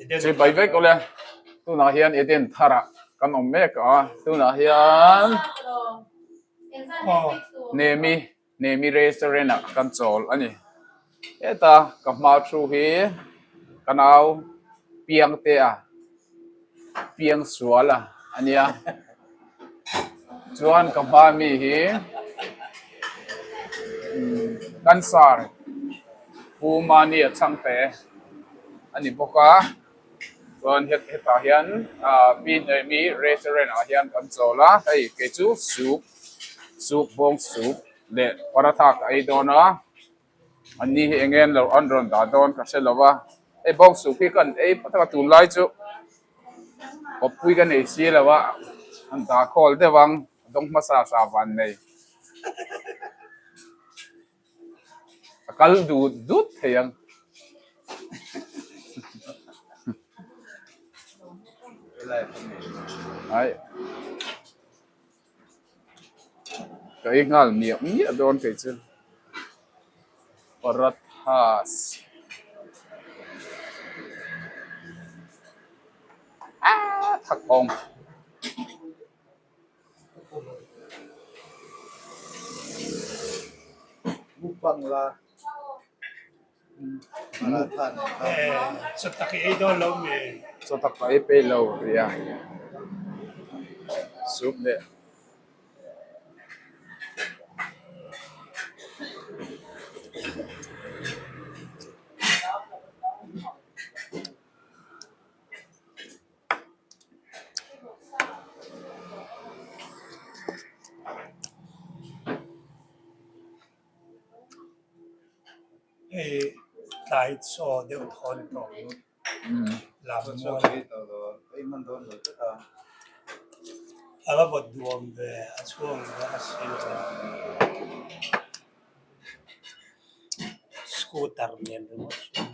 Chibai vek awle tunah hian Eden tharah kan awm mek a tunah hian Nemi Nemi restaurant ah kan chawl a ni heta ka hma thu hi ka nau Piangtea Piangsuala a nia chuan ka hma mi hi cancer Pu Mania Chhangte a ni bawk a chuan hetah hian ah Pi Nemi restaurant ah hian kan chawl a hei kei chu soup soup bawng soup leh paratha ka ei dawn a. An ni hi eng nge an lo an rawn dah dawn ka hre lo va, hei bawng sup hi kan ei phawt a tunlai chu kawppui ka nei si lo a, an dah khawl deuh ang dawng hmasa sa van nei a kal dut dut thei ang. Ai. Ka ei nghal miah miah dawn kei chu parathas aaa thak awm. Mukbang la paratha nen khan. Chaw tak i ei dawn lo mi? Chaw tak ka ei peih lo ria soup leh. Hei tlai chaw deuh thaw a ni tawh ang. A va vawt duam ve a chhuak ve a si lo a scooter nen ringawt chuan.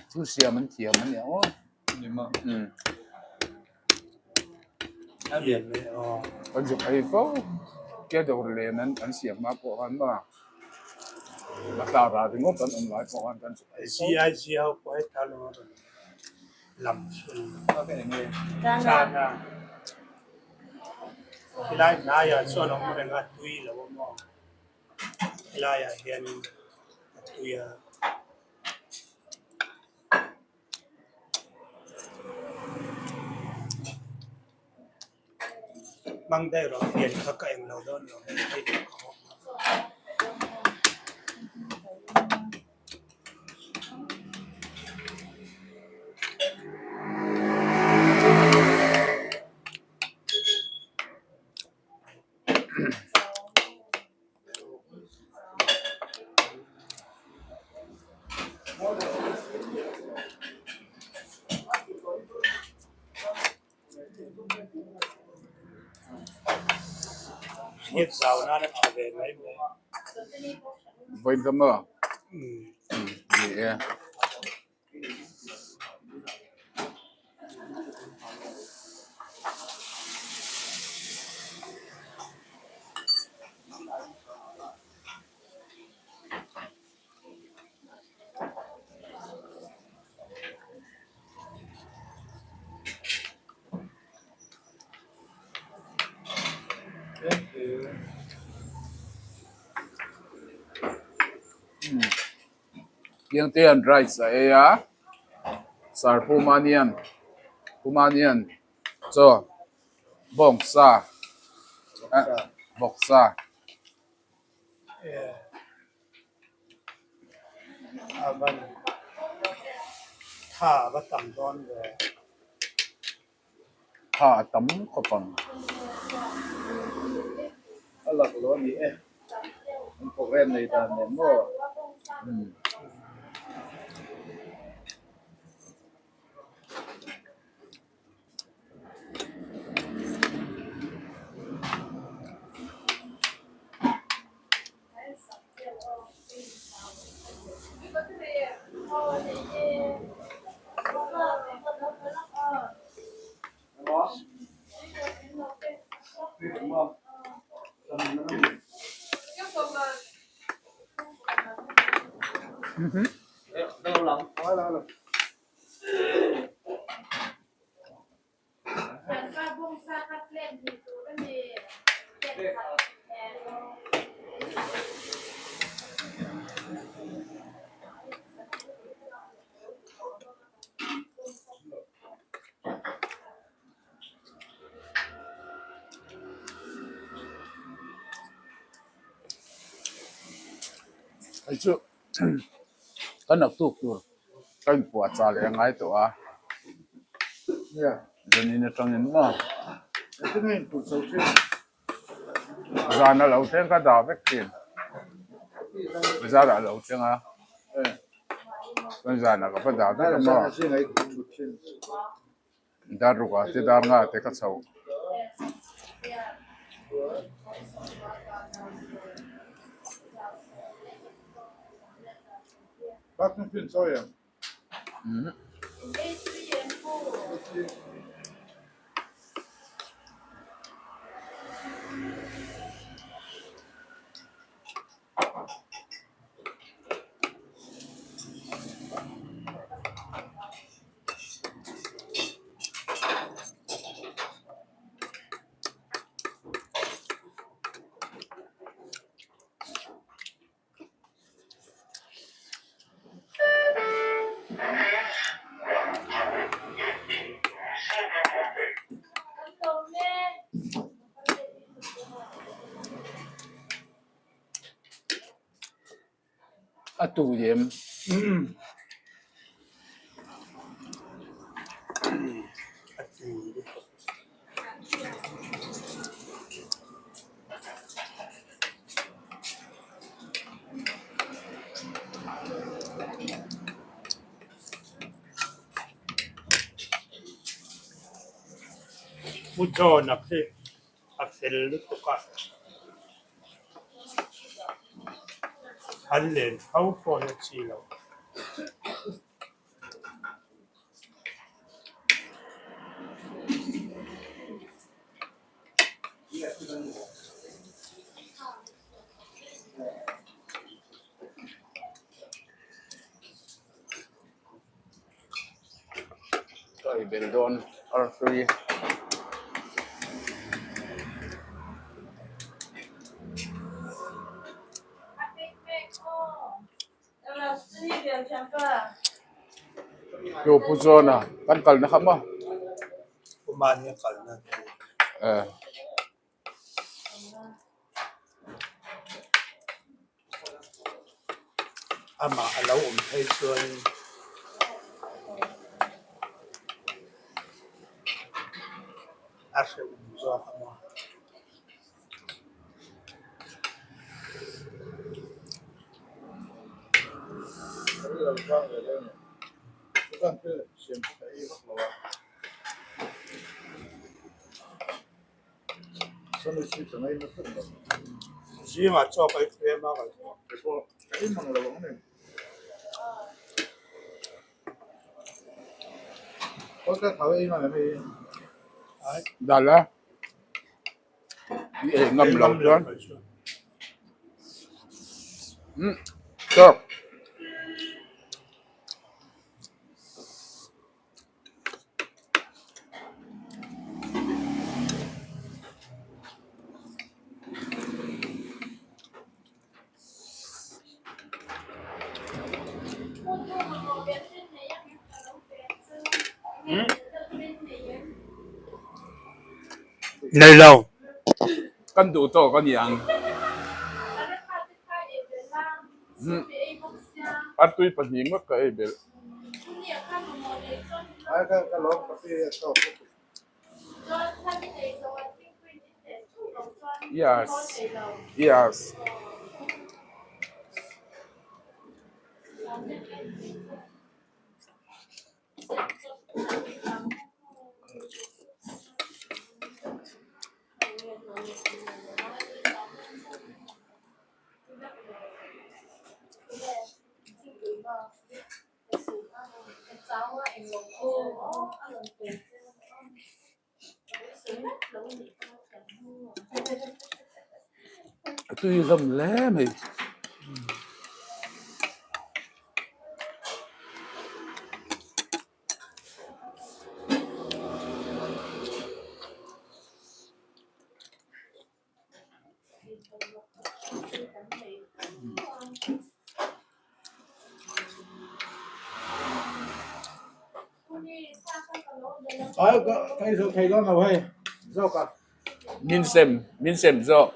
Thil siam an thiam a nia aw. Umm. Kan zuk ei fo ke dawr len an an siam hma pawh khan maw a tlar ah ringawt an awm lai pawh khan kan zuk ei fo. CIC ho pawh heta lo a rawn lam chhun chana helai hnaiah chuan a awm reng a tui lo a maw. Helaiah hianin a tui a. Hmang daih rawh pian kha ka eng lo dawn lo hei hei ka hawk a. Hriat zau nan a tha ve mai mai. Vawiin ka maw? Ni e. Piangtea'n rice a ei a Sarpumanian Pumanian chaw bawngsa vawksa. A van tha a va tam dawn ve. Tha a tam khawp ang. A lak lo a ni e. An program nei dan nen maw? Hei chu ka naktuk tur ka inpuah chah leh a ngai tawh a zanin atangin maw zan a lo thleng ka dah vek thin bazar ah a lo thleng a chuan zanah ka va dah vek a maw. Dar rukah te dar nghah te ka chhoh. A tu em. Pu John a khi a fel lutuk a. An len tho pawh hi a chi loh. Ka ei bel dawn artui. Chu Pu Zawna kan kalna kha maw? Eh. Amah a lo awm phei chuan a hrehawm zawk a maw. Zingah chaw ka ei tlem a Dal a i ei ngam lo chuan umm tawk. Nei lo. Kan duh tawk a ni ang. Artui pahnih ngawt ka ei belh. Yes yes. A tui hlawm hle mai. Min sem min sem zawk.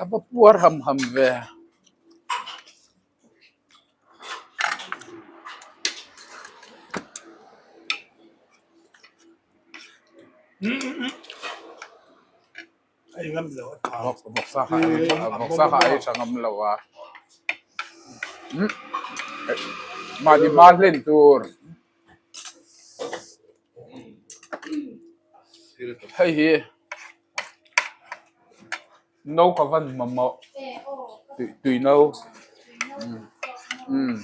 Ka va puar ham ham ve. Vawksa kha vawksa kha ei tha ngam lo a mahni hma hlen tur hei hi no ka van mamawh tui no umm.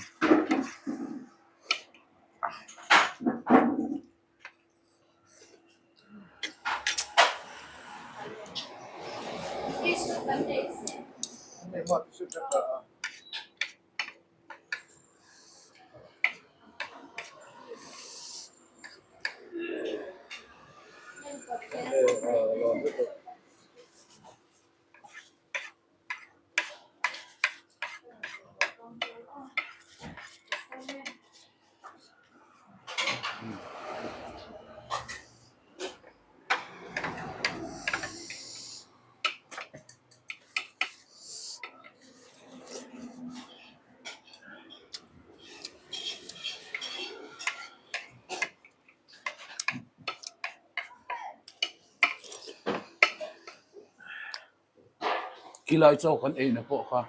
Khilai chaw kan eina pawh kha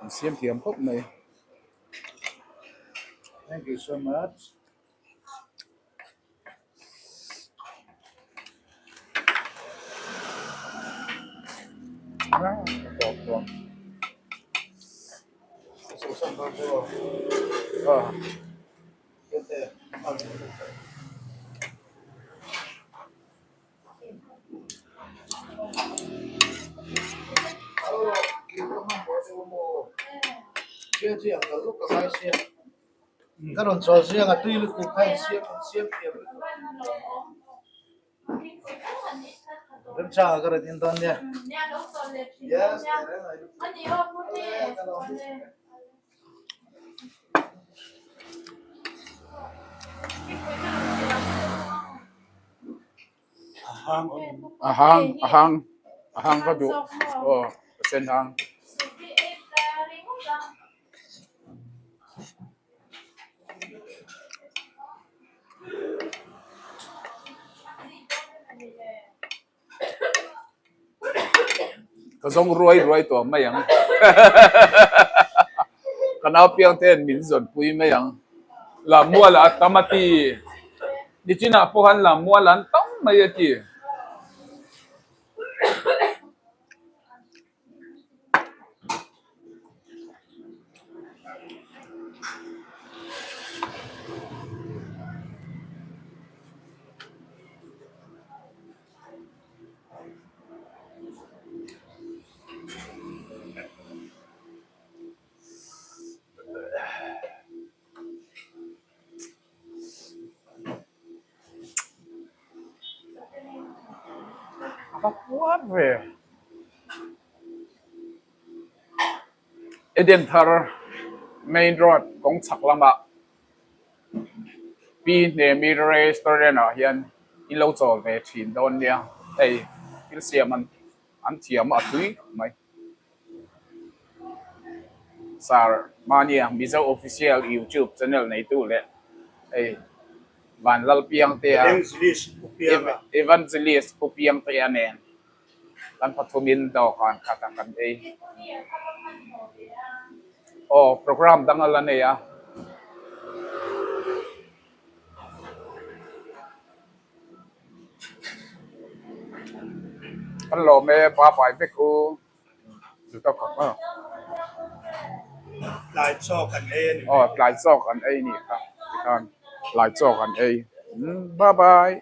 an siam thiam khawp mai. Thank you so much. Ka rawn chawl ziang a tui lutuk kha in siam in siam thiam lutuk. Remchanga ka rawn in dawn nia. Yes, A hang a hang a hang ka duh aw a sen hang. Ka zawng ruai ruai tawh mai ang ka naupiang ten min zawn pui mai ang Lammual a tam a ti nichinah pawh khan Lammual an tam mai a ti. puar ve. Eden thar main road kawng chhak lamah Pi Hnemi restaurant ah hian in lo chawl ve thin dawn nia hei thil siam an an thiam a tui khawp mai. Sir Mania Mizo Official YouTube channel neitu leh hei Vanlalpiangtea Evangelist Pu Piangtea nen kan pathumin dawhkan khat a kan ei. Aw program dang a la nei a. Kan lawm e bye bye vek u. Tlai chaw kan ei a ni. Aw tlai chaw kan ei a nih kha tikhan tlai chaw kan ei. Bye bye.